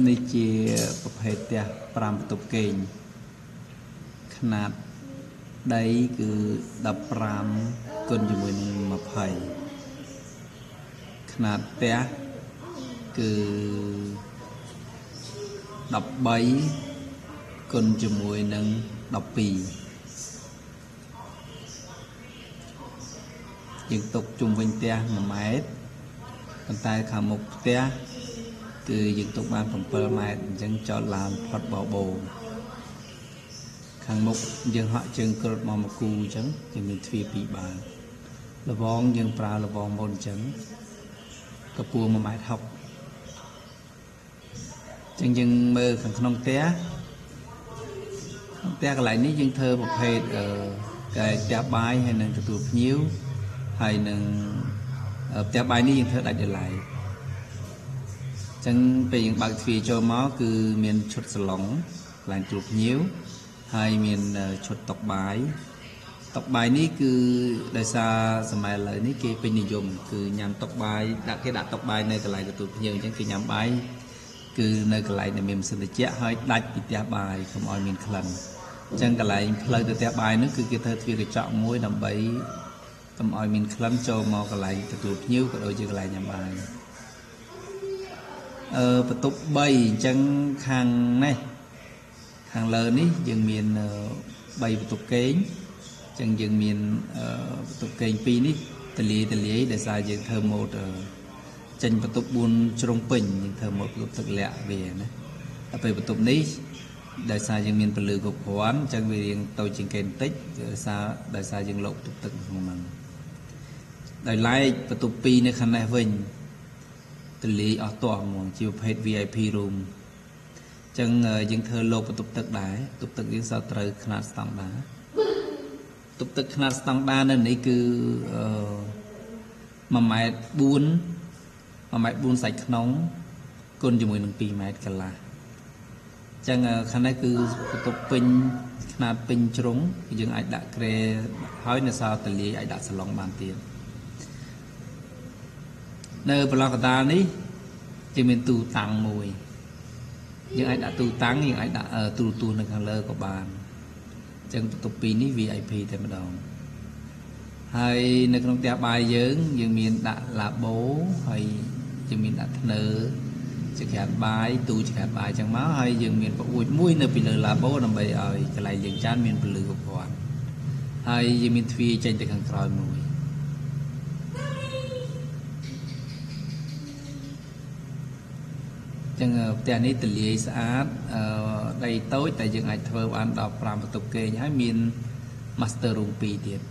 នេះជាប្រភេទផ្ទះ5បន្ទប់គេងខ្នាតដីគឺ15គុណជាមួយនឹង20ខ្នាតផ្ទះគឺ13គុណជាមួយនឹង12យើងទុកជុំវិញផ្ទះ1ម៉ែត្រប៉ុន្តែខាងមុខផ្ទះគឺយើងទុកបាន7ម៉ែត្រអញ្ចឹងចតឡានផុតបបោខាងមុខយើងហក់ជើងគ្រុតមកមួយគូអញ្ចឹងយើងមានទ្វារ2បាល់លវងយើងប្រើលវងមុនអញ្ចឹងកម្ពស់1.60ម៉ែត្រអញ្ចឹងយើងមើលខាងក្នុងផ្ទះក្នុងផ្ទះកន្លែងនេះយើងធ្វើប្រភេទកែផ្ទះបាយហើយនឹងទទួលភ្ញៀវហើយនឹងផ្ទះបាយនេះយើងធ្វើដាច់ដោយឡែកអញ្ចឹងពេលយើងបើកទ្វារចូលមកគឺមានឈុតសាឡុងកន្លែងជួបភ្ញៀវហើយមានឈុតតុបាយតុបាយនេះគឺដោយសារសម័យឥឡូវនេះគេពេញនិយមគឺញ៉ាំតុបាយដាក់គេដាក់តុបាយនៅកន្លែងទទួលភ្ញៀវអញ្ចឹងគេញ៉ាំបាយគឺនៅកន្លែងដែលមានម៉ាស៊ីនត្រជាក់ហើយដាច់ពីផ្ទះបាយកុំឲ្យមានក្លិនអញ្ចឹងកន្លែងផ្លូវទៅផ្ទះបាយនោះគឺគេធ្វើទ្វារកញ្ចក់មួយដើម្បីកុំឲ្យមានក្លិនចូលមកកន្លែងទទួលភ្ញៀវក៏ដូចជាកន្លែងញ៉ាំបាយបន្ទប់3អញ្ចឹងខាងនេះខាងលើនេះយើងមាន3បន្ទប់គេងអញ្ចឹងយើងមានបន្ទប់គេង2នេះទលាយដោយសារយើងធ្វើម៉ូតចេញបន្ទប់4ជ្រុងពេញយើងធ្វើម៉ូតបន្ទប់ទឹកលាក់វាណាដល់ពេលបន្ទប់នេះដោយសារយើងមានពលឺគ្រប់គ្រាន់អញ្ចឹងវារៀងតូចជាងគេបន្តិចដោយសារយើងលក់បន្ទប់ទឹកក្នុងហ្នឹងដោយឡែកបន្ទប់2នៅខាងនេះវិញទលាយអស់តោះហ្មងជាប្រភេទ VIP room អញ្ចឹងយើងធ្វើលោកបន្ទប់ទឹកដែរបន្ទប់ទឹកយើងសតត្រូវខ្នាតស្តង់ដារបន្ទប់ទឹកខ្នាតស្តង់ដារនៅនេះគឺ1.4ម៉ែត្រ1.4ម៉ែត្រ4សាច់ក្នុងគុណជាមួយនឹង2ម៉ែត្រកន្លះអញ្ចឹងខាងនេះគឺបន្ទប់ពេញខ្នាតពេញជ្រុងយើងអាចដាក់គ្រែហើយនៅសល់ទលាយអាចដាក់សាឡុងបានទៀតនៅប្រឡោះកណ្ដាលនេះយើងមានទូតាំងមួយយើងអាចដាក់ទូតាំងយើងអាចដាក់ទូរទស្សន៍នៅខាងលើក៏បានអញ្ចឹងបន្ទប់2នេះ VIP តែម្ដងហើយនៅក្នុងផ្ទះបាយយើងមានដាក់ឡាបូហើយយើងមានដាក់ធ្នើចក្រានបាយទូចក្រានបាយអញ្ចឹងមកហើយយើងមានប្អួចមួយនៅពីលើឡាបូដើម្បីឲ្យកន្លែងលាងចានមានពន្លឺគ្រប់គ្រាន់ហើយយើងមានទ្វារចេញទៅខាងក្រោយមួយចឹងផ្ទះនេះទលាយស្អាតដីតូចតែយើងអាចធ្វើបានដល់5បន្ទប់គេងហើយមាន master room 2ទៀត